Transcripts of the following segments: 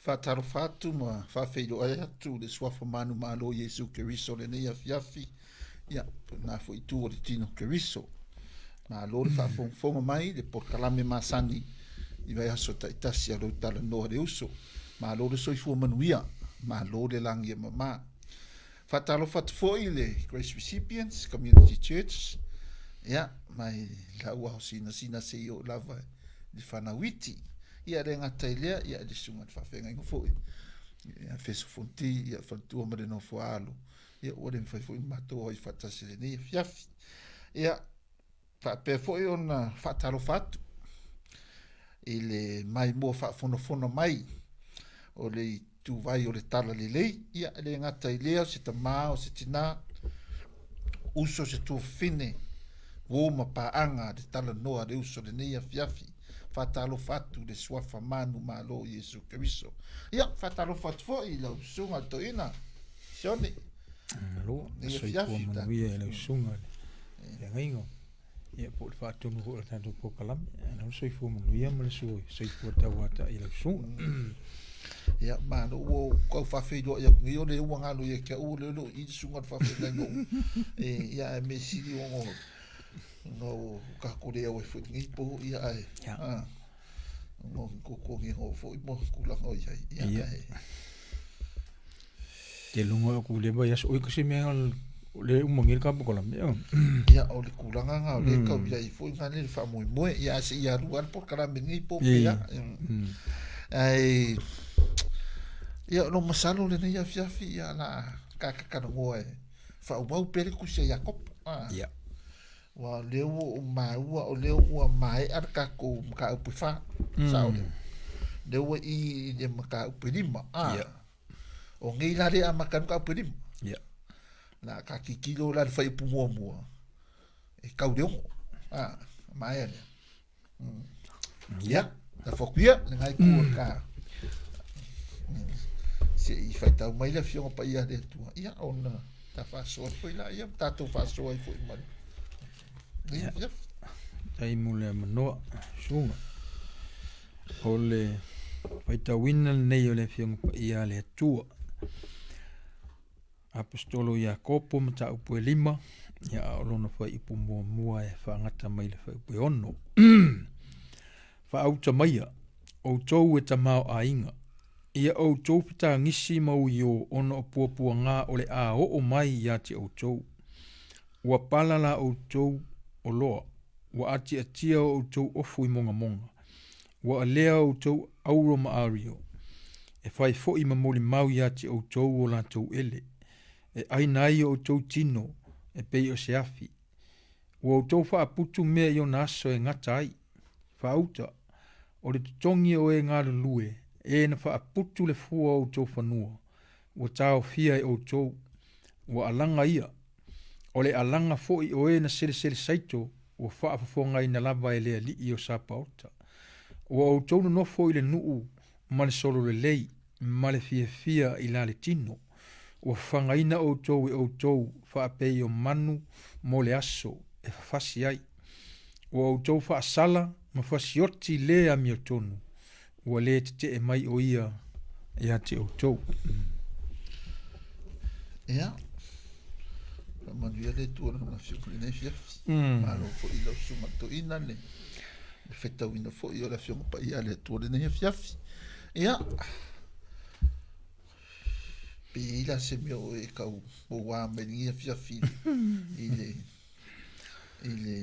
Faatalofa atu ma faafeiloai atu le Suafa manumalo o Iesu Keriso lenei afiafi, ia, po o lena foi itu o le tino Keriso. Malo le faafogafoga mai i le polokalame masani i vaiaso taitasi a lou talanoa le uso. Malo le soifua manuia, malo le lagi e mama. Faatalofa atu foi i le Grace Recipients Community Church, ia, mai lau ao sinasina seia oo lava i le fanau iti. Ia, le gata i lea, ia, le susuga i le faafeagaiga foi, ia, Feso Fonti, ia, faletua ma le nofo a alo, ia, ua le mafai foi ona matou auai faatasi i lenei afiafi. Ia, faapea foi ona faatalofa atu i le maimoa faafonafono mai o le ituvai o le Talalelei, ia, e le gata i lea o se tama, o se tinā, uso, se tuafafine, uo ma paaga a le talanoa a le uso i lenei afiafi. Faatalofa atu i le Suafa manumalo o Iesu Keriso. Ia, faatalofa atu foi i lau susuga i le toeaina Sione. Malo, soifua manuia i lau susuga i le feagaiga. Ia po o le faatonu foi o le tatou polokalame. Malo le soifua manuia ma le soifua tauatai i lau susuga. Ia, malo, ua ou tau faafeiloai atu nei, o lea ua galo ia te au, o lea o lo o i le susuga i le faafeagaiga o e, ia, ae mea sili ona ona o tatou le auai foi i lenei po, ia, ae, a, ona o ni tuatuagiga o foi ma tulaga o i ai, ia, ae. Te luga o ku le vaiaso, oi ka se mea o le uma nei le ka polokalame, ea. Ia, o le tulaga lena o lea e tau i ai foi na le faamoemoe, ia ae se i alu lava le polokalame nei po pe a. Ae, ia o lou masalo lenei afiafi, ia o le a tatou talanoa e faaauau pea le tusi a Iakopo. Ia. Aua o lea ua ou maua o lea ua maea le tatou mataupu e fa, sao lea? Lea ua i i le mataupu e lima, a. Ia. O nei la lea e amata ai le mataupu e lima. Ia. La ta tilotilo la i le fuaiupu muamua, e tau i le ono. A, maea lea. Ia, lafo atu ia, lena itu o le ta. Se i faitau mai le Afioga Paia a le Atua, ia ona ta faasoa ai foi laia, ma tatou faasoa ai foi ma le Ia. afiafi. Tai mo le avanoa, susuga. O le faitauina lenei o le Afioga Paia a le Atua. Aposetolo Iakopo mataupu e lima, ia a o lona fuaiupu muamua e faagata mai le fuaiupu e ono. Faauta maia, outou e tamaoaiga, ia outou fetagisi ma uiō ona o puapuagā o le a oo mai ia te outou. Ua pala la outou oloa, ua atiatia o outou ofu i mogamoga, ua alea outou auro ma ario, e fai foi ma molimau ia te outou o latou ele, e ʻaina ai o outou tino e pei o se afi. Ua outou faaputu mea i ona aso e gata ai. Faauta, o le totogi o e galulue, e na faaputu le fua o outou fanua, ua taofia e outou, ua alaga ia. O le alaga foi o e na selesele saito, ua faafofogaina lava e le alii o Sapaota. Ua outou nonofo i le nuu ma le solo lelei, ma le fiafia i la le tino. Ua fafagaina outou e outou faapei o manu mo le aso e fafasi ai. Ua outou faasala ma fasioti le amiotonu, ua le tetee mai o ia ia te outou. Ia, faamanuia le Atua i lana Afioga i lenei afiafi. Malo foi i lau Susuga Toeaina le fetauina foi o le Afioga Paia a le Atua i lenei afiafi. Ia, pe i ai la se mea o e tau pouā mai lenei afiafi i le i le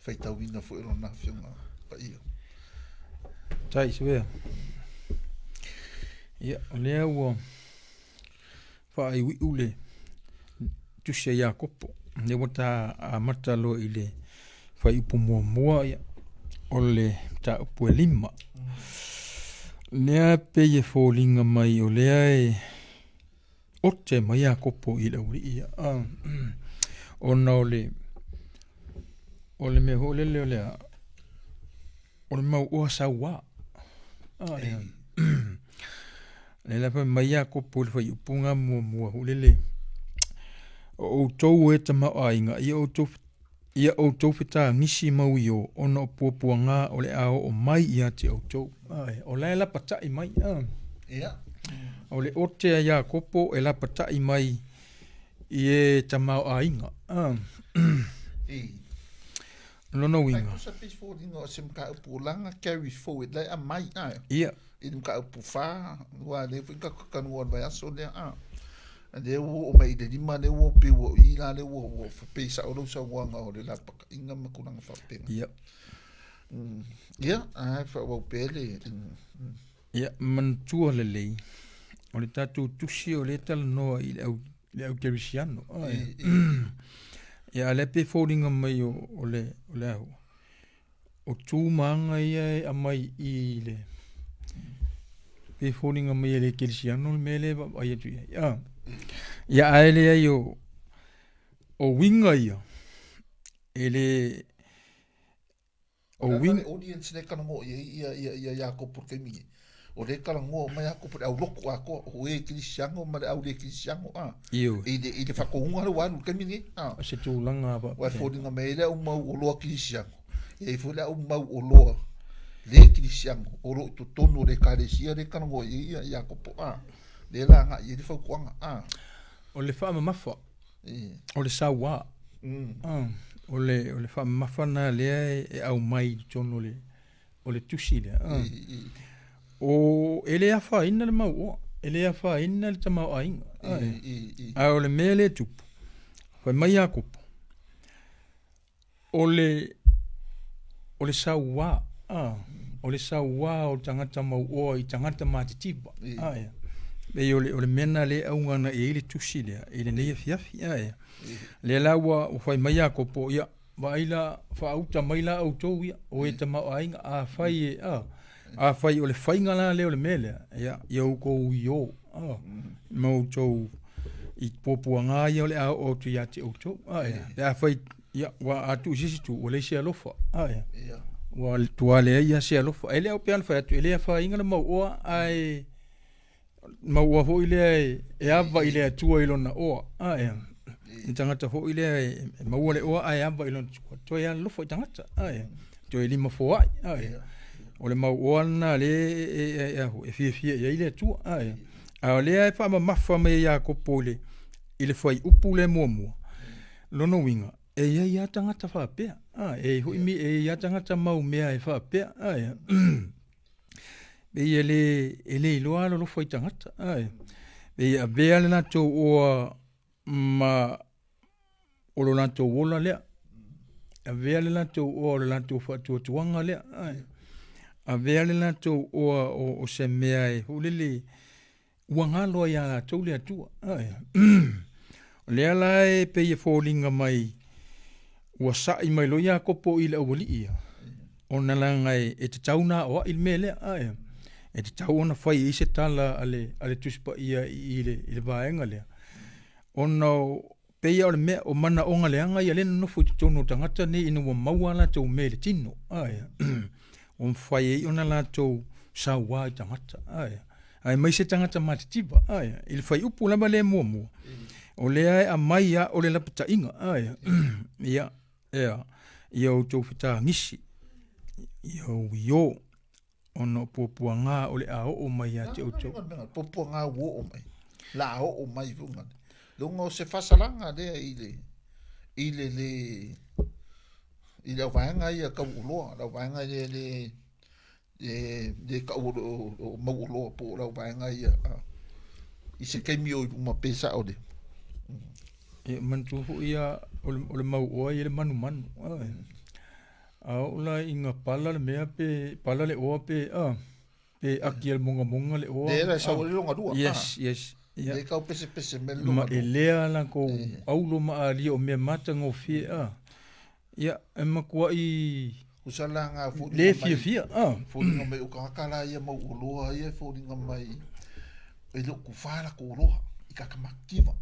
faitauina foi o lona Afioga Paia. Tai Savea. Ia, o lea ua faaiuiu le tusi a Iakopo. Lea ua ta amata loa i le fuaiupu muamua, ia, o le mataupu e lima. Lea pei e foliga mai o lea e ote mai Iakopo i le aualii ia, ona o le o le mea foi lele o le a, o le mau oa sauā. Lea la fai mai Iakopo i le fuaiupu muamua foi lele, o outou e tamaoaiga, ia outou Ia outou fetagisi ma uiō, ona o puapuagā o le a oo mai ia te outou. Ae, o la e lapataʻi mai, a. Ia. O le ote a Iakopo e lapataʻi mai i e tamaoaiga, a. I. Lona Ai uiga. tusa pei foliga o se mataupu olaga carry forward la e aumai, a. Ia. I le mataupu 4, aua lea foi na tatou talanoa i le vaiaso lea, a. Lea ua oo mai i le 5 lea ua pei ua i la lea ua ua pei sao lau saunoaga o le lapataiga ma tulaga faapena. Ia. Ia, ae faaauau pea le Ia, manatua lelei, o le tatou tusi o lea e talanoa i le au, le au kerisiano. I, i. Ia, a lea pei e foliga mai o, o le, o le au, O tu ma aga ia e aumai i le pei e foliga mai e le kerisiano le mea lea e vaavaai atu i ai. Ah. Ia ae leai o o uiga ia e le o uiga audience le talanoa i ai ia ia ia Iakopo i le taimi nei. O lea e talanoa uma Iakopo i le aulotu atoa, o e kerisiano ma le au le kerisiano a. Ioe. I le i le faatonuga lea ua alu i le taimi nei. A. O se tulaga faapea. Aua e foliga mai ai le au mau oloa kerisiano, e i ai foi le au mau oloa le kerisiano o lo o i totonu o le ekalesia lea e talanoa i ai ia Iakopo a. Lea la agai i ai le fautuaga a. O le faamamafa, o le sauā. O le o le faamamafa lena lea e aumai i totonu o le o le tusi lea. O, e le afaina le mauoa, e le afaina le tamaoaiga. Ae o le mea lea e tupu, fai mai Iakopo, o le, o le sauā, o le sauā o le tagata mauoa i tagata matitiva. Pei o le, o le mea lena lea e auga agai i ai le tusi lea i lenei afiafi. Lea la ua fai mai Iakopo, ia, Vaai la, faauta mai la outou ia, o e tamaoaiga, afai e, a, afai o le faiga la lea o le mea lea, ia, ia outou uiō, a, ma outou i puapuaga ia o le a oo atu ia te outou, a, ia, pe afai, ia, ua a tuu i se isi itu, ua leai se alofa, a, ia, ua tua leai lava se alofa. E le o pei ona fai atu, e le afaina le mauoa, ae mauoa foi lea e ava i le Atua i lona oa. Ae, le tagata foi lea e maua le oa ae ava i lona Atua, toe alolofa i tagata. Ae, toe lima foai. Ae, o le mau oa lena lea e fiafia i ai le Atua. Ae, a o lea e faamamafa mai e Iakopo i le, i le fuaiupu lea muamua, lona uiga, e i ai lava tagata faapea. E i ai foi e i ai lava tagata mau mea e faapea. Ae, Pei e le, e le iloa alolofa i tagata, ae pei e avea le latou oa ma o lo latou ola lea. Avea le latou oa o le latou faatuatuaga lea, ae avea le latou oa o, o se mea e foi lele ua galo ai ia latou le Atua. O lea la e pei e foliga mai ua sa'i mai loa Iakopo i le aualii ia, ona leaga e tatau ona aoa'i le mea lea, ae e tatau ona fai i ai se tala a le, a le Tusi Paia i le, i le vaega lea, ona o, pei lava o le mea, o manaoga leaga ia lea e nonofo i totonu o tagata nei ina ua maua a latou mea i le tino, ae ua mafai ai ona latou sauā i tagata, ae aemaise tagata matitiva, ae i le fuaiupu lava lea muamua, o lea e aumai lava o le lapataiga, ae ia, ea, ia outou fetagisi, ia uiō. ona o puapuaga o le a oo mai ia te outou. Puapuaga ua oo mai, la a oo mai foi ngale. Luga o se fasalaga lea i le i le le i le auvaega ia tau oloa, le auvaega ia le le le tau o, o mau oloa po o le auvaega ia i se taimi o i luma pe sao le. E manatua foi ia o le, o le mau oa ia le manumanu. A oo la ina pala le mea pe pala le oa pe a pe aki e le mogamoga le oa. Lea la e sau ai le lona lua. Yes, yes. Ia. Le tau pesepese mai le lona lua. Ma e lea latou aulo ma alia o mea matagofie a. Ia, e matuai Tusa la nga foliga le fiafia a. Foliga mai o tagata la ia mau oloa ia e foliga mai e le o tufa latou oloa i tagata matitiva.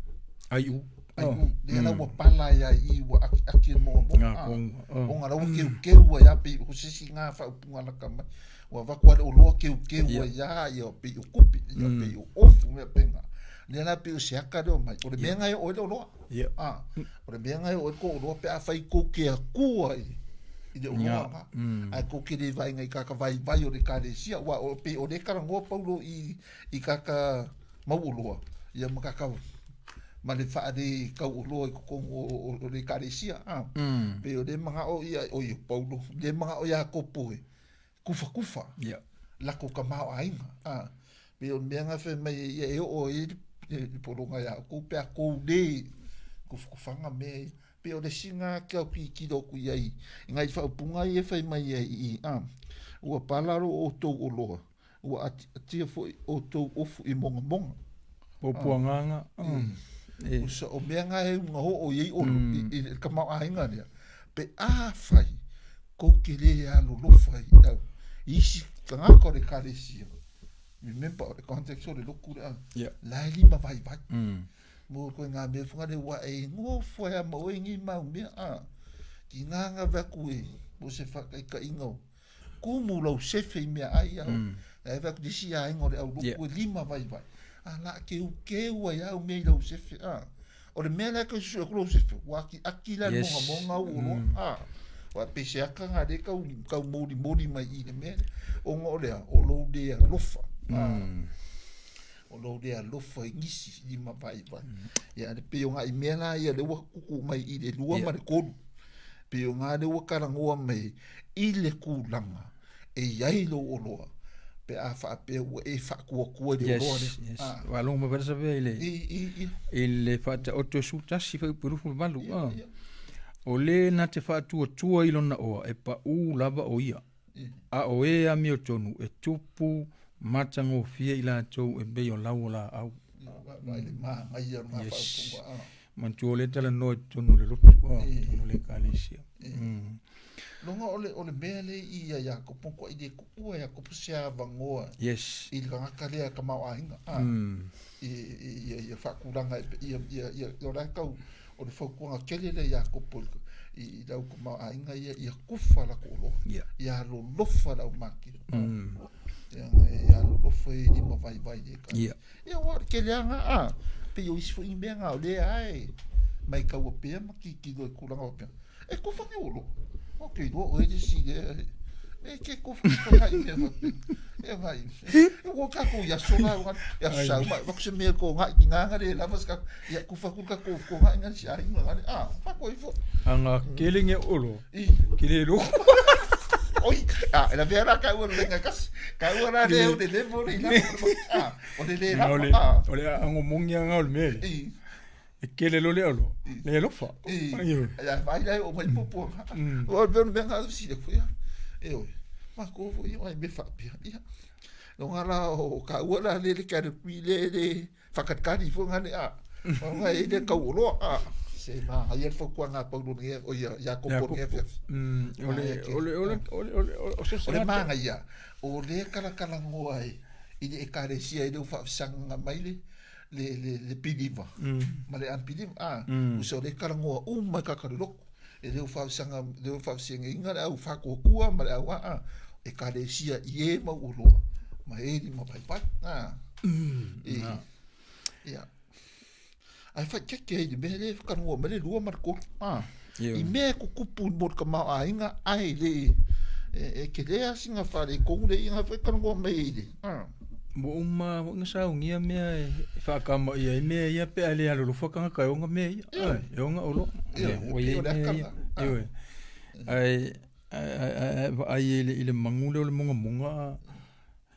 Aiu. Aiu. Lea la ua pala ai lava i i ua akiaki e le mogamoga. Ona la ua keukeu ai lava pei o se isi na faaupuga lata mai. Ua avatu lava le oloa keukeu ai lava ia pei o tupe, ia pei o ofu mea faapena. Lea la pei o se aka lea o mai. O le mea nga e oo ai le oloa. Ia. A, o le mea nga e oo ai le kou oloa pe afai kou te Akua i, i le oloa nga. Ae kou te le vaai i kaka vaivai o le ekalesia, aua o pei o lea e talanoa Paulo i, i kaka mau oloa, ia ma kaka ma le faale kau oloa i totonu o, o, o le ekalesia. A, pei o lea manao ia, oi o Paulo, lea manao Iakopo e kufakufa Ia. lakou tamaoaiga. A, pei o le mea lena fai mai ai ia e oo ai le pologa iā outou pe a tou le kufakufaga mea ia. Pei o le isi lena ke au tilotilo atu i ai i nai faaupuga ia e fai mai ai i i, a, ua pala lo outou oloa, ua atiatia foi outou ofu i mogamoga. Puapuagaga. E. Usa o mea na e uga oo i ai olo, i le tamaoaiga lea, pe afai kou te le alolofa i au isi tagata o le ekalesia, remember o le context o le lotu lea, Yeah. la e lima vaivai. Mo koe ngā mea whangare ua e ngofo e ama oe ngi mau mea, a, ki ngā ngā wea e, mo se whakaikainga o, kumu lau sefe i mea ai au, e whea ku isi aiga o le au lotu Yeah. e lima vaivai. A la keu keu ai au mea i lau sefe, a. O le mea lea ke susue aku lau sefe, ua akiaki la le Yes. mogamoga au o loa, a. Ua pei se aka ngā le kau, kau moli moli mai i le mea lea. Ona o lea, o lou le alofa, a. O lou le alofa i nisi lima vaivai. Ia, le pei o ngai mea la ia le ua kuku mai i le lua Yeah. ma le tolu. Pei o ngā le ua talanoa mai i le tulaga e i ai lou oloa pe a faapea ua e faatuatua i le Yes, oloa lea. yes. Ah. Faalogo mai foi le i le I, i, i. i le faataoto e 11 fuaiupu 28. Ia, Ah. ia. O le na te faatuatua i lona oa e paʻū lava o ia. I. A o e amiotonu e tupu matagofie i latou e pei o lau o laau. Ia, vaavaai le manaia o lena Yes. faaupuga. Ah. Manatua o lea e talanoa i totonu o le lotu, ah, I. totonu o le ekalesia. I. Loga o le, o le mea lea i ia Iakopo, matua i le tuua Iakopo se avanoa Yes. i le tagata lea tamaoaiga. Ah. I, i, ia, ia faatulaga e, ia, ia, ia, o la e tau, o le fautuaga tele lea Iakopo i, i lau tamaoaiga ia, ia kufa latou oloa. Yeah. Ia alolofa le aumakia. Ia, ia alolofa e lima vaivai le ka. Yeah. Ia, ua o le keleaga, a, pei o isi foi mea na o lea lava e maitaua pea ma tilotilo i tulaga faapea. E kofa nei oloa. Ou te iloa oe le isi lea e ke kofa kofa ngai mea faapea. E ngai. E ua tatou i aso la ngai. E aso sau mai vaku se mea ko ngai ki nganga le lava se ka ia kufa ku ka ko ko ngai ngai si ai ngai. A, fa ko ifo. Anga kele nge olo. I. Kele lo. Oi, a, e la vea la ka ua le ngai kasi. Ka ua la le o le level le ila. A, o le le O le lava. o le ango mongi anga o le mele. I. E kele lo le olo. Le alofa. I. Ioe. Ia vai lai o mai popo. O le mea ngā si le fuia. E oi. Ma ko fo i mai me whapia. Ia. No ngā la o ka ua la le le kare kui le le whakatkari fo ngā le a. O ngā e le kau oloa a. Se mā ngai el whakua ngā paulo nge o ia ia kopo nge fia. O le o le o le o le o le o se O le mā ia. O le kalakala ngoa e i le ekalesia i le uwhaafisanga mai le le le le piliva. Ma le unbeliever a usa o le talanoa uma i kaka le lotu e le uwhaafisanga le uwhaafisengeinga le au whakuakua ma le au aa ekalesia i e mau oloa ma e lima vaivai a i ia ae faaitiatia ai le mea lea e whakanoa mai le lua ma le tolu a Ioe. i mea e kukupu mo le tamaoaiga ae le e, e kele a sina faaletonu le iga foi talanoa mai ai le a Ua uma foi na saunia mea e faakamaia ai mea ia pe a le alolofa tagata e ona mea ia. Ioe. Ai, e ona oloa. Ioe, Ia, ua e i pei ai o le mea aka ia. lena. Ah. Ioe. Ae ae ae ae vaai ai i le magu lea o le mogamoga a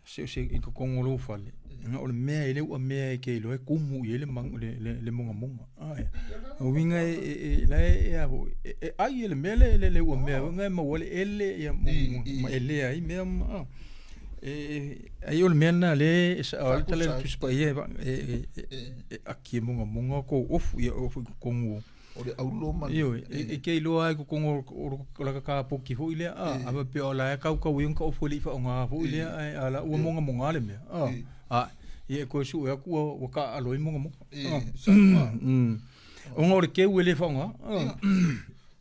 se o se i totonu o lou fale. Na o le mea e le ua mea e ke iloa e kumu i ai le magu le le le mogamoga. Ai. O uiga e e e la e e a foi e e ai e le mea le le le ua mea uiga e maua ai le ele ia I, i. ma elea ai mea ma a. E ai o le mea lena lea e sao ai le tala i le Faakusa. Tusi Paia e e e E, e aki e mogamoga kou ofu ia ofu i totonu o o le aulo ma le Ioe, e ke iloa ai i totonu o o la kakapoki foi lea a a faapea o la e kaukau ai ona ka ofu e le i faaaoga foi lea ae a la ua mogamoga le mea a. A ia e toe sue atu ua ua taaalo ai mogamoga. I, sa Ona o le keu e le faaaoga. Ia.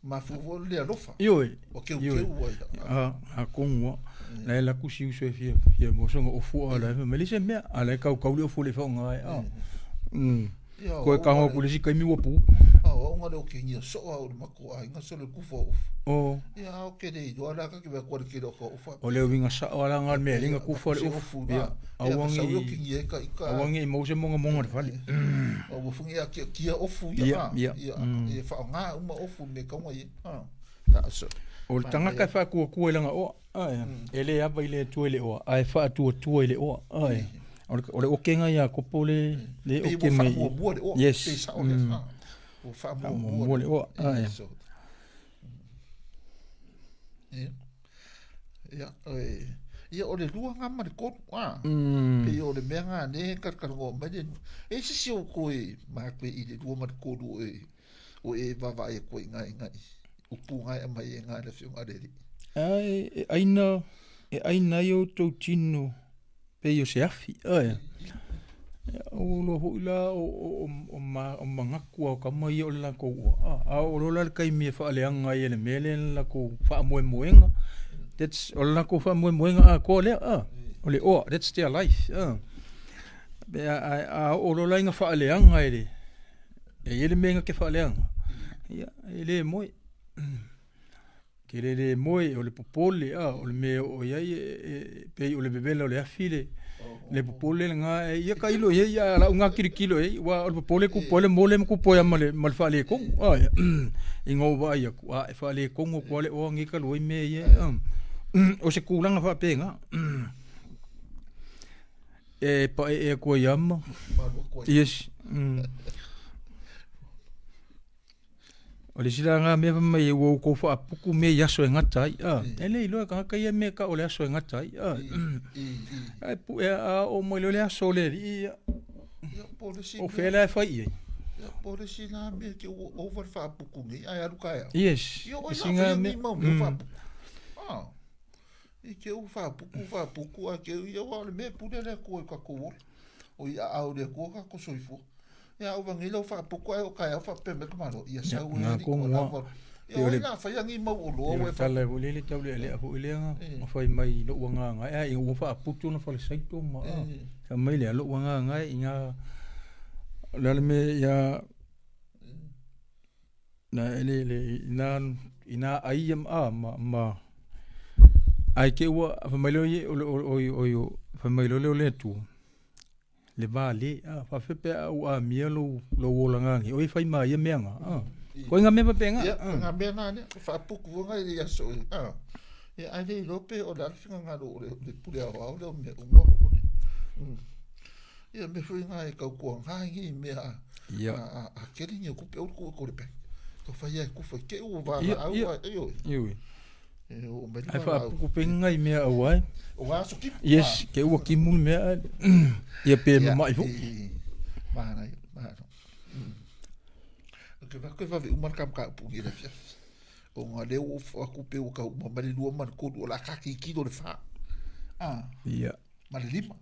Mafua foi o le alofa. Ioe. Ua keukeu ai. A atonu lava. La e alu atu si uso e fia fia maua sona ofu a la e fai mai, e leai se mea, a la e kaukau le ofu e le i faaaoga ai a. Koe tago atu i le isi taimi ua pu. O au na le okegia soo au i le matou aiga sole kufa o ofu. Ia a o ke le iloa la ka ke vaai atu le tele o ka ofu. O le uiga sao lava la na o le mea e alai na kufa le ofu. Ia aua ne i aua ne i maua se mogamoga i le fale. Aua foi ne i atiatia ofu ia. Ia ia faaaoga uma ofu i mea e tatau ona i ai. O le tagata e faatuatua i lana oa, e le ava i le Atua i le oa, ae faatuatua i le oa. O le okega ia Iakopo le le oke mai. Faamuamua le oa. Yes. Pe sao lea. Ua faamuamua le oa. Ia, ia o le lua nga ma le tolu, a. Pei o le mea nga ne talatalanoa mai le, e i se isi o toe matou i le lua ma le tolu e o e vaavaai atu ai i ina i upu na e aumai ai na e le Afioga a le Alii. Ae e ʻaina, e ʻaina ai outou tino pei o se afi, ʻoe. Ua iloa foi la o, o, o, ma, o manatu lava o tama ia o le latou oa. A oo loa la le taimi e faaleaga ai e le mea lea le latou faamoemoega, that's, o le latou faamoemoega atoa lea, a, o le oa, that's their life, a. Pe a, a, a oo loa la ina faaleaga e le, E i ai le mea na te faaleaga, ia, e le moe. Ke le le moe, o le popole, a, o le mea e oo i ai, e, pei o le vevela o le afi le, le popole lena, e, ia tailo i ai, ia lau na tilotilo i ai, aua o le popole e tupu ai le mole ma tupu ai lava ma le, ma le faaletonu, a, ia, ina ua vaai atu, a, e faaletonu atu lava le oa nei talu ai mea ia, a. O se tulaga faapena. E paeʻe atu ai ama. Yes. O le isi la na mea fai mai ua outou faaputu mea i aso e gata ai. Ah, e le iloa e tagata ia mea e tau o le aso e gata ai. Ah. Ae pue a oo mai loa le aso o le alii ia. O fea la e fai i ai? Po o le isi la mea ke ua over le faaputu nei ae alu taeao. Yes. Ia oi la faia nei mau mea faaputu. Ah. I te u faapuku faapuku ae te ui aua o le mea e pule le Atua i tatou ola. O i aao i le Atua tatou soifua. Ia a ua nei lau faapuku ae o taeao faapea mai le tamaloa, ia sau e alii ua lava. Ia o ai la faia ni mau oloa ua e tala foi lele tau lealea foi lea na fai mai i lou agaga e ai ua faaputu ona falesaito ma fai mai lea lou agaga e ina o le a le mea ia Na e le ina ina ai ia ma ma ma ae te ua fai mai lea o le oi oi fai mai loa lea o le Atua, le va le a faapefea pe a ou amia lou lou olaga nei oi e fai ma ia mea na a. Koe ngā mea faapena. Ia, ngā mea nā lea, faaputu foi ngai le aso e, a. Ia, ae le iloa pe o le a le finagalo o le pule aoao lea o mea uma o le. Ia, mea foi ngā e tautuaga ai nei mea a, Ia. a, a, a kele ni o kupe o ku ko le bank. Ka whai ai kufa ke u va la au Ia, ai oi. Iwi. E o mai Ai va la au. faapuku penga i mea aua e. O ngā aso kimu. Yes, ke ua kimu le mea ae. Ia pe Ia, mama'i foi. i, Māna ia, māna. Ke va koe vave uma le kamukaupu i le afiafi. O ngā leo o whakupe o ka uma mai le lua ma le tolu o la ka kikilo le wha. Ah. Ia. Ma le lima.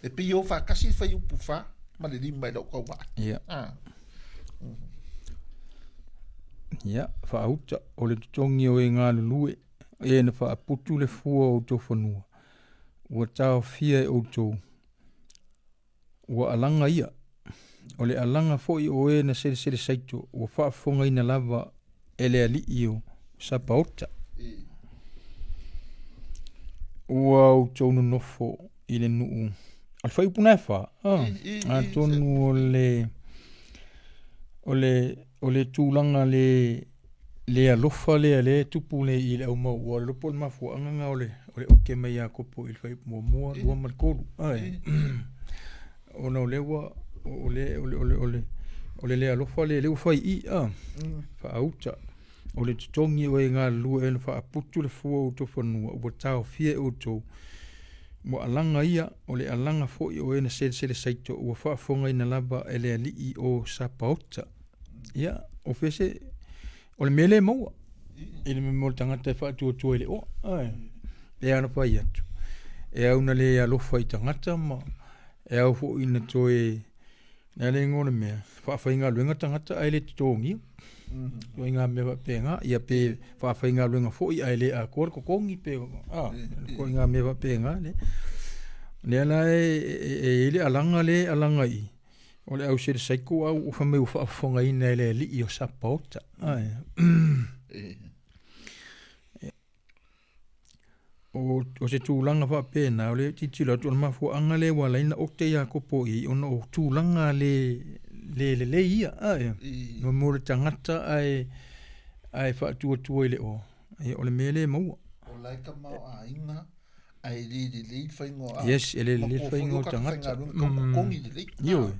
E pei o whakasi whai upu wha ma le lima e lau kau waa. Ia. Ah. Ia, faauta o le totogi o e galulue, e na faaputu le fua o outou fanua, ua taofia e outou, ua alaga ia. O le alaga foi o e na selesele saito, ua faafofogaina lava e le alii o Sapaota. Ua outou nonofo i le nuu. O le fuaiupu na e fa, ah, atonu o le, o le, o le tulaga le, le alofa lea lea e tupu nei i le aumau, ua le iloa po o le mafuaaga lena o le, o le oke mai ia Iakopo i le fuaiupu muamua, lua ma le tolu. Ae, ona o lea ua, o le, o le, o le, o le, o le le alofa lea lea ua fai i i, ah, faauta. O le totogi o e galulue e na faaputu le fua o outou fanua, ua taofia e outou. Ua alaga ia, o le alaga foi o e na selesele saito, ua faafofogaina lava e le alii o Sapaota. Ia, o fea se, o le mea lea e maua i le mea o le tagata e faatuatua i le oa. Ae, e ana fai atu, e au na le alofa i tagata ma e au foi na toe Le a le igoa o le mea, faafaigaluega tagata ae le totogia. Ituaiga mea faapena, ia pe faafaigaluega foi ae le atoa le totogi pe a, ituaiga mea faapena le. Lea la e i ai le alaga lea e alaga i i, O le au selesaiko au ua fai mai ua faafofogaina e le alii o Sapaota. Ai. O, o se tulaga faapena, o le tilotilo atu o le mafuaaga lea ua ala ai ona ote Iakopo i ona o tulaga le, le lelei ia. Ai. Mo mo le tagata ae, ae faatuatua i le oa, ia, o le mea lea e maua. O la e tamaoaiga ae le lelei le faiga o Yes, e le lelei le faiga o tagata. Tau totogi lelei. Ioe.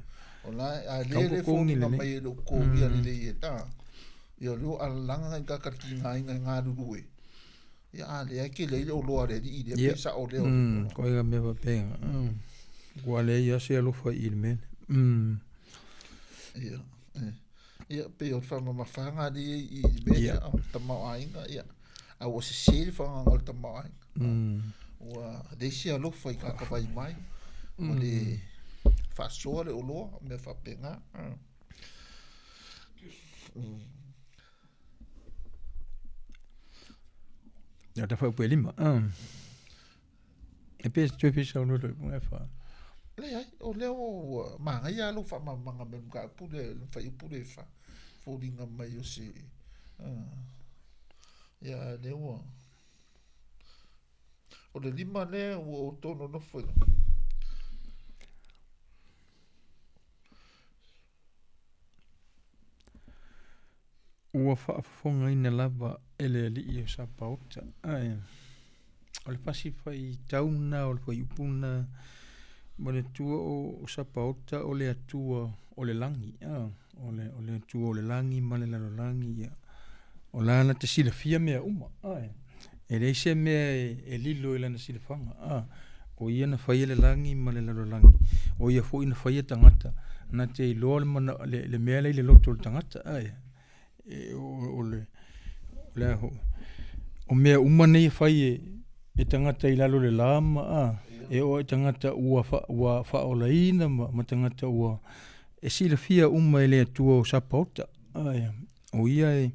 O la a le le foliga mai e le o totogia lelei e ta. Ia o lea ua alalaga nai tagata tigaina e galulue. Ia a lea e tele ai le oloa a le alii lea pe sao lea. Koe mea faapena. Ua leai lava se alofa i le mea lea. Ia. Ia pei o le faamamafaga lea i le mea lea o le tamaoaiga ia a ua sese le faagaga o le tamaoaiga. Ua leai se alofa i tagata vaivai, ua le faasoa le oloa, mea faapena. Ia ta fuaiupu e lima. E pe toe fia saunoa toe punga e wha. Leai, o lea ua manaia lou faamalamalamaga mai le mataupu lea, le fuaiupu lea e fa, foliga mai o se, ia a lea ua, o le lima lea ua outou nonofo i Ua faafofogaina lava e le alii o Sapaota. Ae, o le fasi faitau lena o le fuaiupu lena, manatua o Sapaota o le Atua o le lagi, a, o le, o le Atua o le lagi ma le lalolagi, ia. O la na te silafia mea uma, ae, e leai se mea e, e lilo i lana silafaga, a. O ia na faia le lagi ma le lalolagi, o ia foi na faia tagata, na te iloa le, mana, le, le mea lea i le loto o le tagata, ae, e, o, o le, o le a foi, o mea uma nei e fai e, e tagata i lalo o le la ma, a, e oo i tagata ua, fa, ua faaolaina ma, ma tagata ua, e silafia uma e le Atua o Sapaota, ae, o ia e,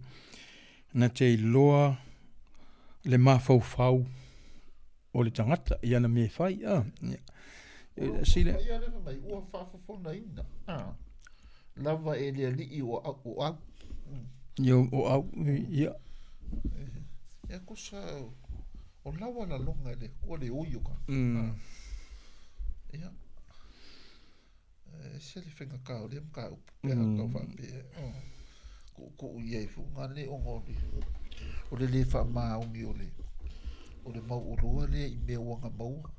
na te iloa le mafaufau o le tagata i ana mea e fai. Ah, ia. E, sile... Ia le mai, ua faafofogaina ah, lava e le alii o au. O au. Ia, o au, ia. Ia kusa, o lawa la longa le, kua le oi o ka. Mm. Ia. E ese le faigata o lea mataupu pe a tau faapea e tuutuu i ai foi na le ona o le o le le faamaoni o le o le mau oloa lea i mea ua na maua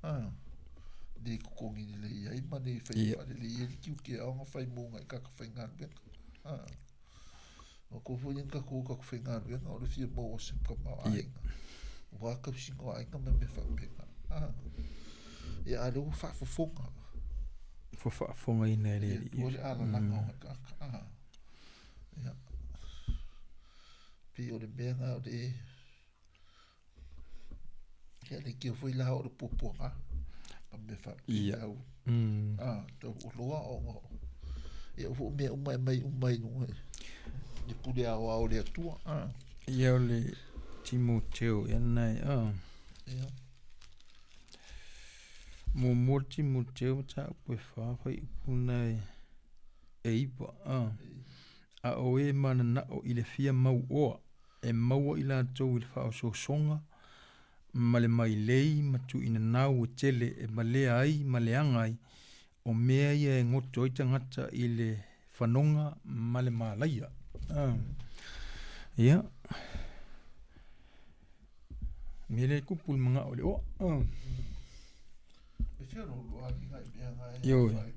a le totogi lelei ai ma le fai faalelei ai le tiute ao ona fai mo nai tagata faigaluega a O kou foi lea tatou o tatou faigaluega o le fia maua o se tamaoaiga. Aua tausiga o aiga ma mea faapena. Ah. Ia a lea ua faafofoga. Ua faafofogaina e le Alii. Ua le alalaga o tagata. Ah. Ia. Pei o le mea na o le Ia le kio foi la o le puapuaga. Ma mea faapea tau. Ah, tau oloa o o. Ia o mea uma e mai uma i luga. Le pule aoao o le Atua. Ah. Ia o le Timoteo ia nai. Ah. Ia. Muamua le Timoteo mataupu e fa fuaiupu lena e iva. Ah. A o e mananao i le fia mau oa e maua i latou i le faaosoosoga ma le mailei ma tuuinanau e tele e valea ai ma leaga ai, o mea ia e goto ai tagata i le fanoga ma le malaia. Ia, mea lea e tupu i le manao i le oa. Ioe.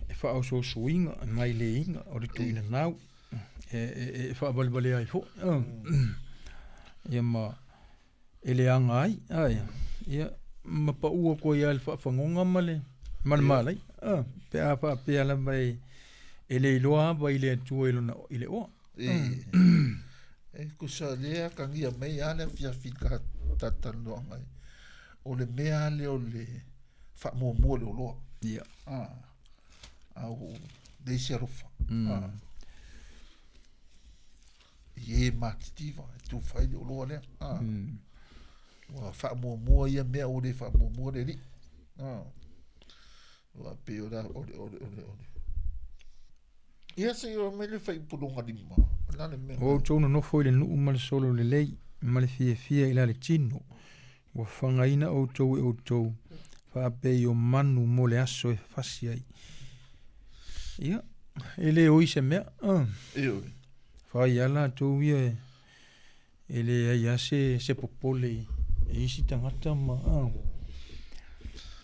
E faaosoosoina, e maileiina, o le tuuinanau. e faavalevalea ai foi. Ia ma e leaga ai, ae, ia, ma pau atu ai lava i le faafagoga ma le, ma le malaia. Pe a faapea lava e, e le iloa ava i le Atua i lona, i le oa. E tusa lea atagia mai lava le afiafi i le talatalanoaga ai, o le mea lava lea o le faamuamua i le oloa. Ia. A ua leai se alofa. Mm. I e matitiva e tufa ai le oloa lea. Mm. Ua faamuamua ia mea ua le faamuamua le Alii. Ua pei o le, o le, o le, o le, o le. Ia se i oo mai le faaiupuluga lima. O le a le mea O outou nonofo i le nuu ma le solo lelei, ma le fiafia i la le tino, ua fagaina outou e outou, faapei o manu mo le aso e fasi ai. Ia, e le oi se mea. Uh. Ioe. Fai lava latou ia e, e leai lava se, se popole i, i isi tagata ma uh.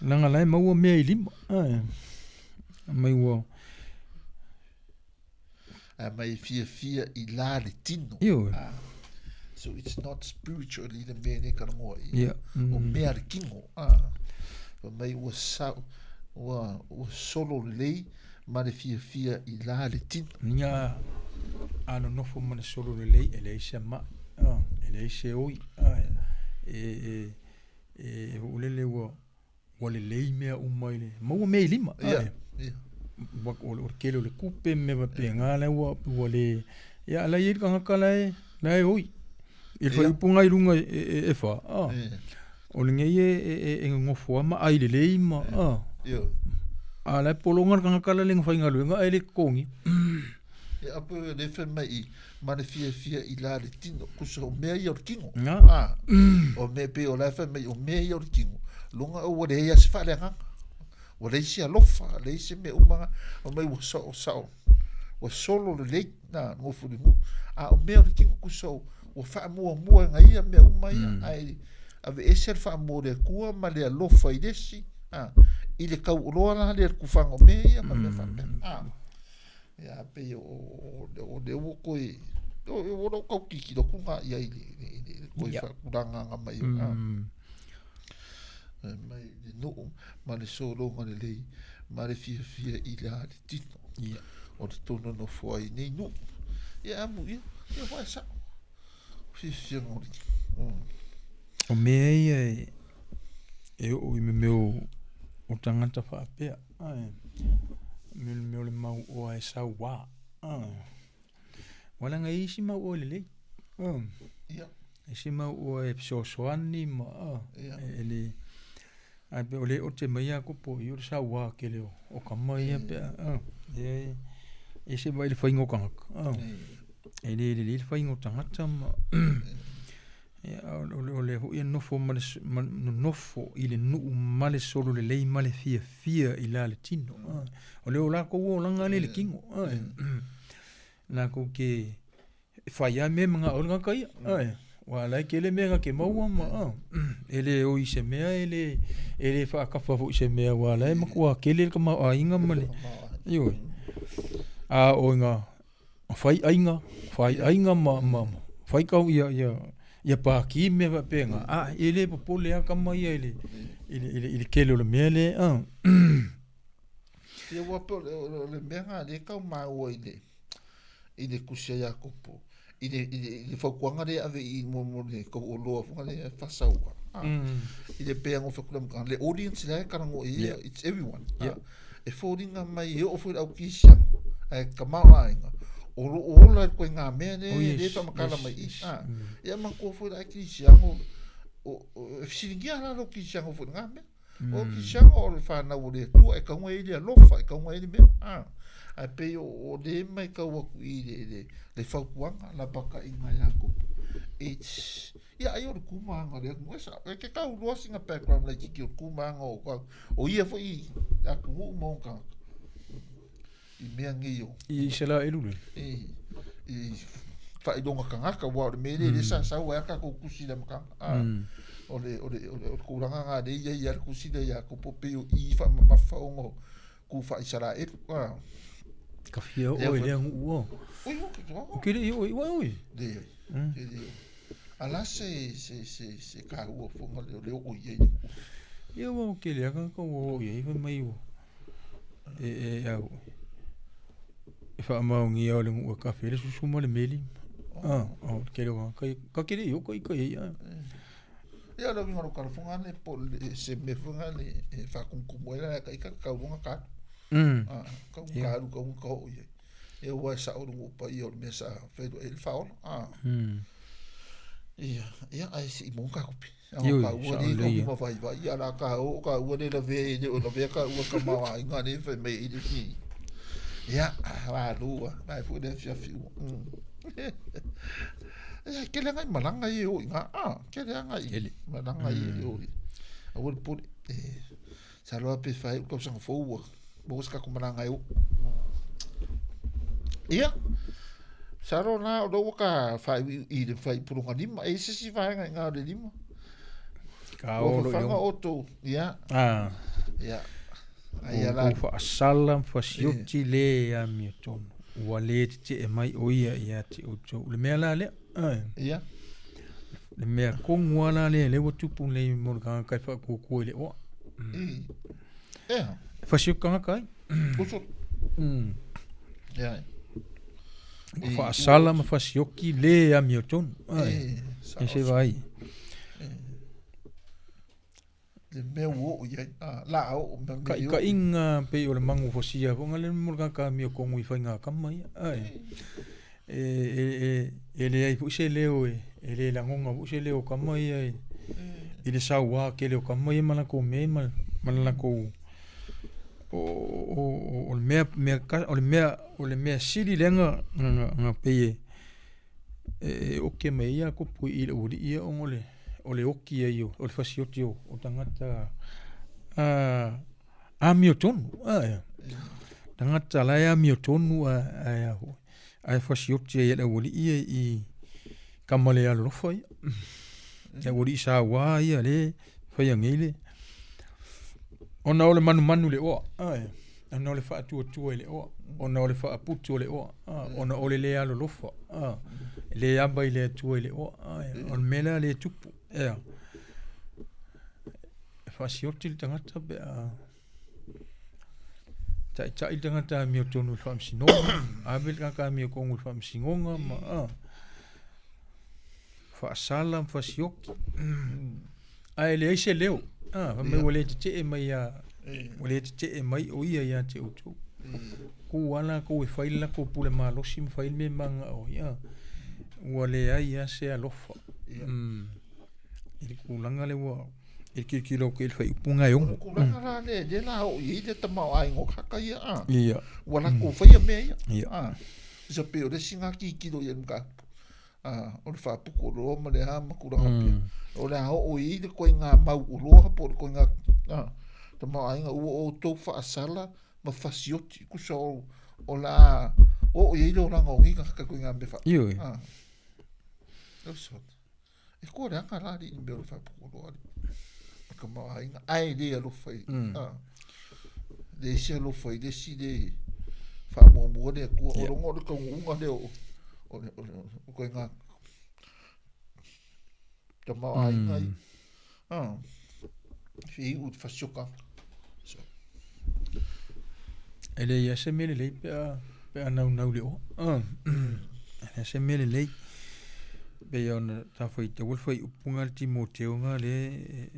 Leaga la e maua mea i lima. Uh. Mai ua Ae mai fiafia i la le tino. Ioe. Ah. So it's not spiritually le mea nei kalagoa i. Yeah. Mm. O mea le kino. Ah. Fa mai ua sa, ua, ua solo lelei ma le fiafia i la le tino. Nia a nonofo ma le solo lelei e leai se ma'i, ah, e leai se oi, ah, e, e, e, e hoʻolele ua, ua lelei mea uma i le maua mea i lima. Yeah, yeah. Ua, o, o le tele o le tupe ma mea faapena la ua, ua le, ia la e i ai le tagata la e, la e oi. I le faaiupu i luga e, e, e fa, ah. Yeah. O lenei e, e, e, e nonofo lava ma ai lelei ma, ah. Yeah. A la e pologa le tagata la le faigaluega ae le totogi. Ia, a pe le fai mai i, ma le fiafia i la le tino, kusa o mea ia o le tino. Nga. Ah, o mea pe o la fai mai o mea ia o le tino. Longa o ua leai a se faaleagaga. Ua leai se alofa, leai se mea uma, o mai ua sao, sao, ua solo lelei, na, nofo i le nuu. A o mea o le tino kusa o, ua faamuamua e nga ia mea uma ia, mm. ae aveese le faamuamua o le Atua ma le alofa i le isi, a, i le tauoloa la lea le tufaga o mea ia ma mea faapena. A, ia, pei o, o, o lea ua toe, o, o lou tau tilotilo atu na i ai i le, i le, le toe Ia. faatulagaga mai o, a, Mm. mai le nuu ma le sologa lelei ma le fiafia i le a le tino. Ia. O le tou nonofo ai nei nuu. Ia amu ia, ia wae sao. Fiafiaga o le mm. O mea ia e, e oo i mea o, o tagata faapea. Ae, me mea o le mau oa e sauā. Ae. Ua leaga e i ai isi mau oa lelei. Ia. Isi mau oa e fesoasoani ma Ia. e le ae pei o le ote mai Iakopo i o le sauā tele o, o tama ia pe a, e ese mai le faiga o tagata. E le lelei le faiga o tagata ma ia, o, o, o lea foi e nofo ma le, ma, nonofo i le nuu ma le solo lelei ma le fiafia i la le tino. O le o lakou olaga lea i le tino. Lakou te e fai lava mea e manao ai le tagata ia. Aua o la e tele mea na te maua ma e le oi i se mea e le, e le faatafa foi i se mea aua o la e matua tele le tamaoaiga ma le, ioe. A oo ina fai aiga, fai aiga ma, ma fai kau ia, ia, ia pākī ma mea faapena, a e le popole lava tama ia i le, i le, i le, i le tele o le mea lea. Ia ua pei o le mea lena lea e tau maua i le, i le tusi a Iakopo, i le, i le, i le fautuaga lea e ave i mo, mo le tauoloa foi lea e faasaua. Ah. I le pei ona fai atu le le audience la e talanoa i ai, Yeah. it's everyone. Yeah. Ah. E foliga mai e oo foi i le au kerisiano, ae tamaoaiga, o lo o ola i le ituaiga mea lea Oh, yes, lea e faamatala yes, mai i. yes. Ah. Mm. Ia manatua foi le kerisiano, o, o, e fesiligia la lou kerisiano foi i lena mea. O kerisiano o le fanau o le Atua, e tatau ona i ai le alofa, e tatau ona i ai le mea. Ah. Ae pei o, o lea e matau atu i le, le, le fautuaga, lapataiga a Iakopo. It's, ia ai o le kumaga o le atunuu. E sao, e te tau loa sina background laitiiti o le kumaga o, o ia foi atunuu ma ona tagata. I mea nei o. I Isaraelu le. I, i faailoga tagata, aua o le mea lea lea sa sau ai a tatou tusi i le amataga. Ah, O le, o le, o le, o le tulaga lena lea e i ai lava le tusi lea ia Iakopo, pei o i faamamafa ona o ku faa-Isaraelu. Ah. Ka fia oo i lea nuu o. Oi, o, ke O ke le i o i ua oi. Leai. E le o. A la se, se, se, se kāua foga le o le oo i ai le nuu. Ia ua o ke lea ka ua oo i ai fai mai ua. E, e, au. E faamaonia o le nuu e kafe le susu ma le meli. Ah, o le tele o tagata ia. Ka te le i o ka ika i ai. Ah. Ia, o le uiga o lou tala foga le po o le se mea foga le e faatumutumu ai la ka ika ka tau ka alu. Ah, kau ka alu kau ka oo i ai. Ia ua e sao le nuu paia o le mea sa feiloai ai le faaola. Ah. Ia, ia ae se i maua ka tupe. Ioe, ka ua le ko ma vai vai ala ka o ka ua le lavea e le o lavea ka ua ka maoaiga le fai mai i le fi. Ia, wa lua, mai fu le fiafi ua. Ia, kele ngai malanga i o inga. Ah, kele anga i malanga i o i. Aua le pule. E, sa loa pe fai u tausaga fou ua. Mo se kako malanga e o. Ia, sa loa na o ua ka fai i le fai pulunga lima. E se si vaenga i ngā o le lima. Ka o lo yo. o tō. Ia. Ah. Ia. Ai ala. Ua faasala ma fasioti le amiotonu. Ua le tetee mai o ia ia te outou. Le mea la lea. Ai. Ia. Le mea kongu lava la lea lea ua tupu nei mo le tagata e faakuakua i le oa. Mm. Ea. E fasioti tagata ai. Uso. Ia. Ua faasala ma fasioki le amiotonu. Ai. E se vaai. Le mea ua oo i ai, a, la a oo mea mea i oo. Kaʻikaʻiga pei o le magu fasia foi le mo le tagata amio kogu i faiga kama ia. Ae, e, e, e, e leai foi se leo e, e le lagona foi se leo o kama ia i, i le sauā tele o kama ia ma latou mea ma, ma le latou o, o, o, o le mea, mea, o le mea, o le mea sili lea na, na, na pei e, e oke mai ai Iakopo i le aualii ia ona o le, o le oki ai o, o le fasioti o, o tagata a, amiotonu. Ae, tagata la e amiotonu a, ae a foi, ae fasioti ai e le aualii ia i kama le alolofa ia. Le aualii sauā ia le faia nei le, ona o le manumanu i le oa. Ae, ona o le faatuatua i le oa, ona o le faaputu o le oa. Ah, ona o le le alolofa, ah, le ava i le Atua i le oa. Ah, o le mea lea le tupu. Ea. E faasioti le tagata pe a taitai le tagata amiotonu i le faamasinoga, ave le tagata amiotonu i le faamasinoga ma ah, faasala ma fasioki. Ae leai se leo. Ah, fai mai ua le tetee mai ia, ua le tetee mai o ia ia te outou. Ku lava latou e fai le latou pule malosi ma fai le mea e mananao ai. Ah, ua leai lava se alofa. Mm. I le tulaga lea ua i le tilotilo atu i le fuaiupu lena e 6. O le tulaga la lea, lea la oo i ai le tamaoaiga o tagata ia, ah. Ia. Ua latou faia mea ia. Ia. Ah. Tusa pei o le isi lena tilotilo i ai i le mataupu. o le faaputu oloa ma le a ma tulaga faapea. O le a oo i ai le koiga mau oloa po o le koiga tamaoaiga ua outou faasala ma fasioti. Tusa o, o le a oo i ai le olaga o nei tagata koiga mea faapea. Ioe. E koa leaga la alii i le mea o le faaputu oloa alii. Ma tamaoaiga ae le alofa i. Le isi alofa i le isi le faamuamua le Atua. O loga o le taunuuga lea o, o le, o le, o koiga tamaoaiga i. Whiu i te whasioka. So. E leai lava se mea lelei pe a, pe a naunau i le oa. E leai se mea lelei. Pei ona ta faitaua le fuaiupu lena a le Timoteo lena lea e,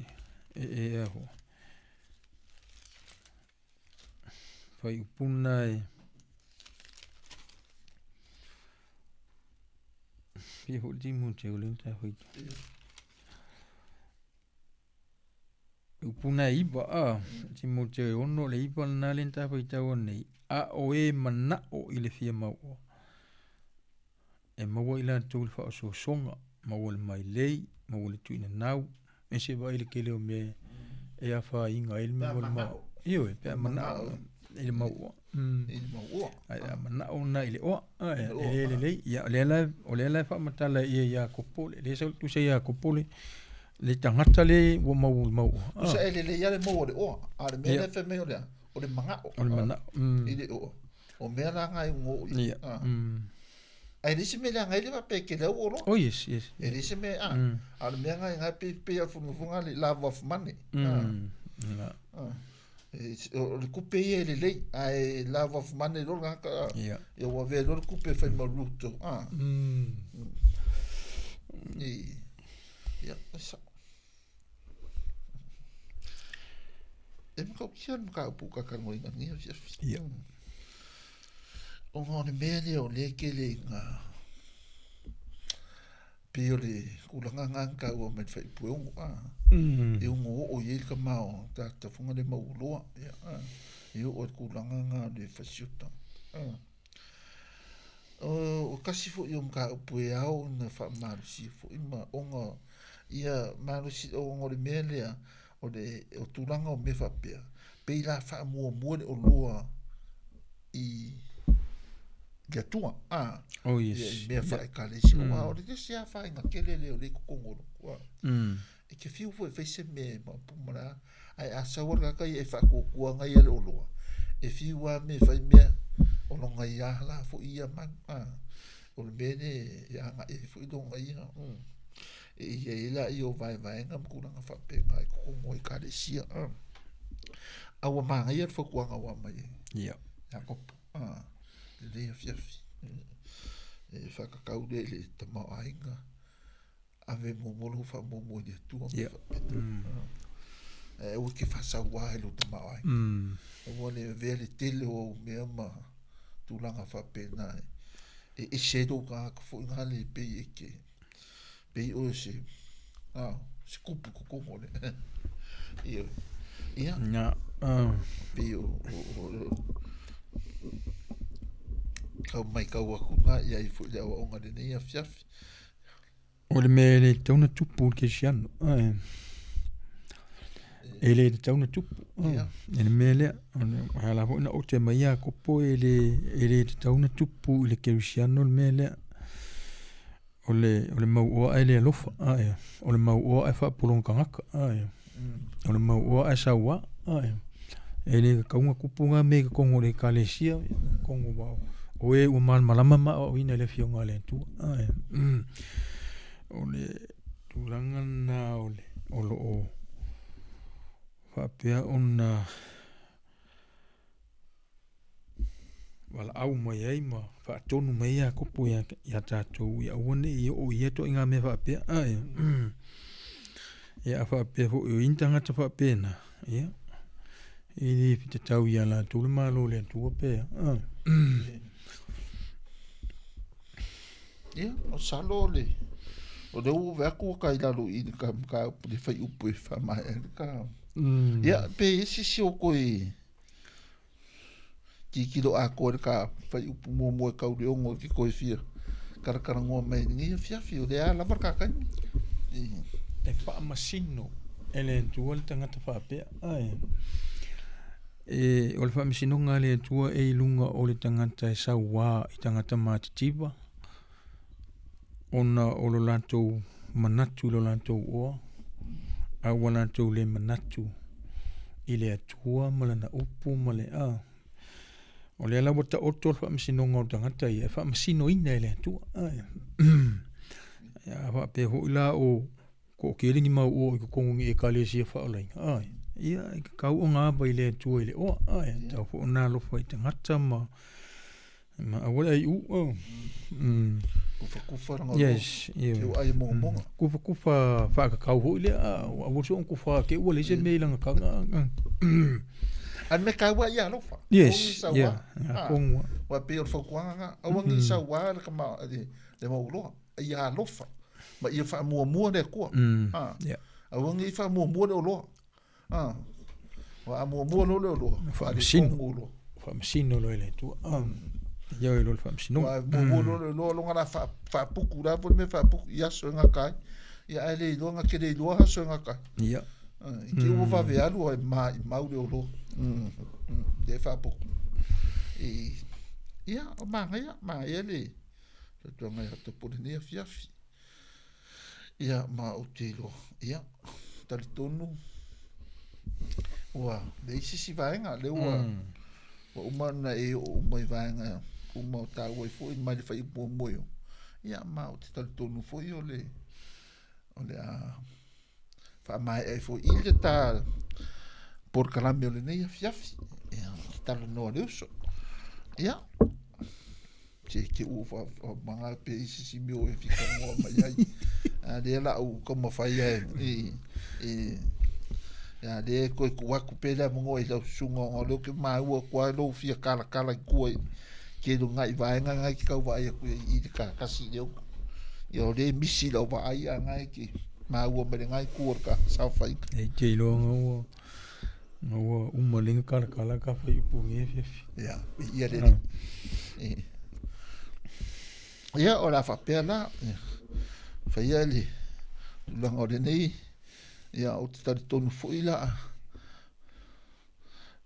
e, e, a foi. Fuaiupu lena e, fia foi le Timoteo lea na ta faitaua. Upu na e iva, a, Timoteo e 6, le 9 lena lea na ta faitaua nei, a o e manao i le fia mauoa, e maua i latou le faaosoosoga, maua le mailei, maua le tuuinanau, ese vaai le tele o mea e afaina ai le mea o le mau. Ioe, pe a manao i le mauoa. I le mauoa. Ae a manao lena i le oa, e le lelei. Ia, o lea la, o lea la e faamatala i ia Iakopo, lea sa tusa ia Iakopo le, le tagata le ua mau le mauoa. Tusa e lelei lava le maua o le oa, a o le mea lea e fai mai o le a? O le manao. O le manao. I le oa. O mea la na e ugo i. Ia. Ae leai se mea leaga ai le faapea e tele au oloa. Oh yes, yes. E leai se mea, a, a o le mea na e pe pe a fugafuga le love of money. O le kupe ia e lelei, ae love of money loa le tagata, Ia. Ia ua avea loa le kupe e fai ma ruto. Ia, e sao. E matautia le mataupu ka talanoaina i lenei afiafi. Ia. Ona o le mea lea o lea e tele ina... Pei o le tulaga lena na taua mai le faaipu e ono, a, e ono oo i ai le tama o tagata foi lea mauoloa, ia, a, e oo i le tulaga lena o le fasiota. A. O, o tasi foi o mataupu e ao ona faamalosia foi ma ona ia malosi, ona o le mea lea, o le o tulaga o mea faapea, pei la faamuamua le oloa i le Atua, a, Oh, yes. ia, i mea faaekalesia. Mm. Aua o le isi afaina tele lea o lea i totonu o lotu, a. E te fiu foi e fai se mea e maopu ma le a, ae a sau lava le tagata ia e faatuatua ia le oloa, e fiu lava me fai mea, o lona ia la foi ia mau, a. O le mea lea e agai ai foi lona ia, E i ai laia o vaevaega ma tulaga faapena i totonu o ekalesia. A, a ua manaia le fautuaga ua aumai e Iakopo. A, lenei afiafi. E faatatau lea i le tamaoaiga, ave muamua lou faamuamua i le Atua ma faapena. Ae aua e te faasauā i lou tamaoaiga. Aua le avea le tele o au mea ma tulaga faapena e ese ai lou tagata foi nale pei e te Pei oe se, a, se kupu totonu o le, ia, ia. Ia, Pei o, o, o, o, tau maitau atu na i ai foi le aoaoga i lenei afiafi. O le mea e le tatau ona tupu i le kerisiano, ae e le tatau ona tupu. I le mea lea, e ala foi ona ote mai Iakopo e le, e le tatau ona tupu i le kerisiano le mea lea. O le, o le mauoa ae le alofa, ae o le mauoa ae faapologa tagata, ae o le mauoa ae sauā, ae e le tatau ona tupu na mea i totonu o le ekalesia, totonu o, o e ua malamalama ma aoaoina e le Afioga a le Atua, ae o le tulaga lena o le, o lo o faapea ona valaau mai ai ma faatonu mai ai Iakopo ia, ia tatou ia aua ne i oo i ia ituaiga mea faapea. Ae, ia a faapea foi o i ni tagata faapena, ia, e le fitatau ia latou le Malo o le Atua pe a. Ia, masalo o le o lea ua ave atu ua i lalo i le ka mataupu le fuaiupu e faamaea ai le ka. Ia, pe i ai se isi o toe Tilotilo atoa i le ka fuaiupu muamua e tau le 6 e te toe fia talatalanoa mai i lenei afiafi, o lea lava le ta taimi. E faamasino e le Atua le tagata faapea. Ae, e, o le faamasinoga a le Atua e i luga o le tagata e sauā i tagata matitiva, ona o lo latou manatu i lo latou oa, a ua latou le manatu i le Atua ma lana upu ma le a. O lea la ua taoto le faamasinoga o le tagata ia e faamasinoina e le Atua. A faapea foi la o toatele ni mau oa i totonu o ni ekalesia faaolaina, ae, ia e tatau ona ava i le Atua i le oa, ae, tatau foi ona alofa i tagata ma Ma aua le ai u. Oh. Kufakufa langa Yes, yeah. Teu ai mongamonga. Kufakufa whaakakau hoi lea, aua so kufa ke ua leise me i langa kanga. An me kaua ia alofa. Yes, yeah. Kongua. Wa pe o le fautuaga nga. Aua ngi saua le kama le le mauloa. Ia alofa. Ma ia faamuamua le Atua. Yeah. Aua ngi faamuamua le oloa. Ah. Ua a muamua loa le oloa. Faamasino. Loa. Faamasino loa e le Atua. Ah. Ia e loa le faamasinoga. Ua muamua loa le oloa longa la faapuku la foi le mea faapuku i aso e gata ai. Ia ae le iloa gata le iloa aso e gata ai. Ia. I te ua vave alu ai ma i mau le oloa. Le faapuku. I ia o manaia, manaia le fautuaga ia Topo i lenei afiafi. Ia, ma ou te iloa, ia, talitonu, ua leai se isi vaega, lea ua, mm. ua uma ona e oo uma i vaega uma o tāua ai foi mai le fuaiupu muamua i o. Ia, ma ou te talitonu foi o le, o le a faamaea ai foi i le tā polokalame o lenei afiafi. Ia, te talanoa le uso. Ia, Se te ua whaamaga pe i sisi mea o e whikangoa mai ai. A lea la au taumafai ai i, i, ia lea e koe tuu atu pea le avanoa i lau susuga ona o lea ou te maua atu lava lou fia kalakala i tua i ke luga i vaega na e te tau vaai atu i ai i le kakasi lea. Ia o lea e misi i lau vaai a na e te maua mai lena itu o le saofaiga. E te iloa na ua na ua uma lenga kalakala ka fai upu nge afiafi. Ia, ia le. Ah. Ia o le a faapea la, faia le tulaga o lenei, ia ou te talitonu foi la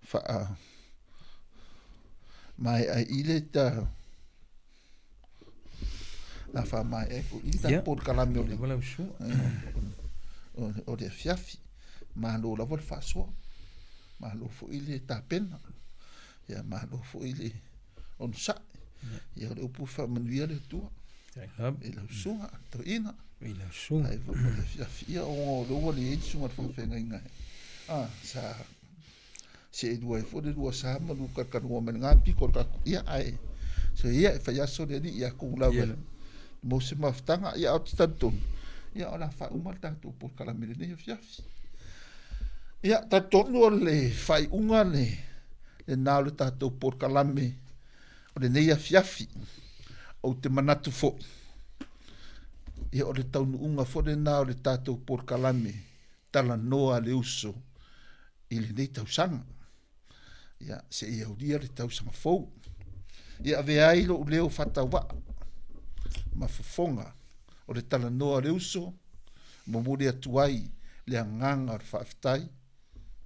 faa maea i le ta la faamaea ai foi i le polokalame o le o le afiafi. Malo lava le faasoa, malo foi le tapena, ia malo foi le onosai. Ia o le upu faamanuia le Atua i lau susuga toeaina. I lau susuga. Ai foi ma le afiafi. Ia o lea ua leai le susuga i le faafeagaiga. Ah, sa seelua ai foi le lua sa ma lua kalukalua mai lena pito o le tatou ia ae so ia e fai aso le alii ia kou lava mo se mafutaga ia ae ou te talitonu ia o le a faauma le tatou polokalame i lenei afiafi. Ia talitonu o le faaiuga le lena o le tatou polokalame o lenei afiafi. Ou te manatu foi ia o le taunuuga foi lena o le tatou polokalame talanoa a le uso i lenei tausaga. Ia, seia aulia le tausaga fou. Ia avea ai lou leo faatauvaa ma fofoga o le talanoa a le uso, momoli atu ai le agaga o le faafetai,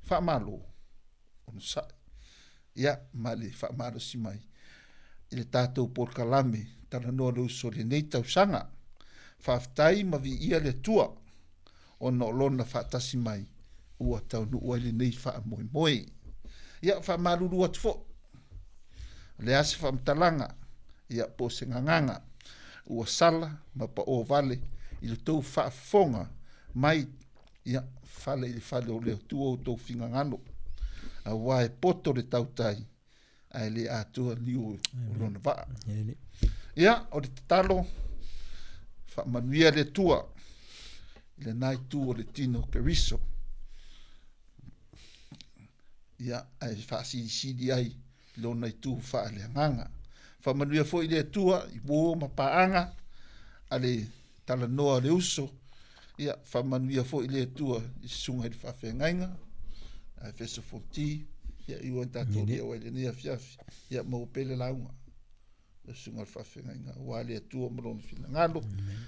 faamalo, onosai. Ia, ma le faamalosi mai i le tatou polokalame Talanoa le Uso i lenei tausaga. Faafetai ma viia le Atua ona o Lona faatasi mai ua taunuu ai lenei faamoemoe. Ia, faamalulu atu foi, o le a se faamatalaga, ia, po o se gagana ua sala ma paō vale i le tou faafofoga mai Ia, fale i le fale o le Atua outou finagalo, auā e poto le tautai, ae le atoa niu o lona vaa. Ia, o le tatalo, faamanuia le Atua i lena itu o le tino o Keriso. Ia, ae faasilisili ai i lona itu faaleagaga. Faamanuia foi le Atua i uo ma paaga a le talanoa a le uso. Ia, faamanuia foi le Atua i susuga i le faafeagaiga a Efeso Fonti. Ia, i ua tatou leo ai lenei afiafi. Ia, maua pea le lauga. Le susuga i le faafeagaiga aua le Atua ma lona finagalo.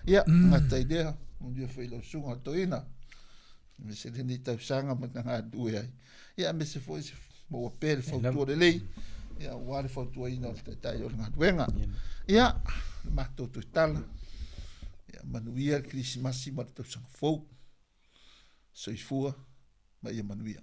Ia, gata i lea, manuia foi lau susuga toeaina. Aemaise lenei tausaga ma na galulue ai. Ia, aemaise foi se maua pea le fautua lelei, ia, aua le fautuaina o le Taitai o le galuega. Ia, le matou toe tala, ia manuia le Kerisimasi ma le tausaga fou. Soifua ma ia manuia.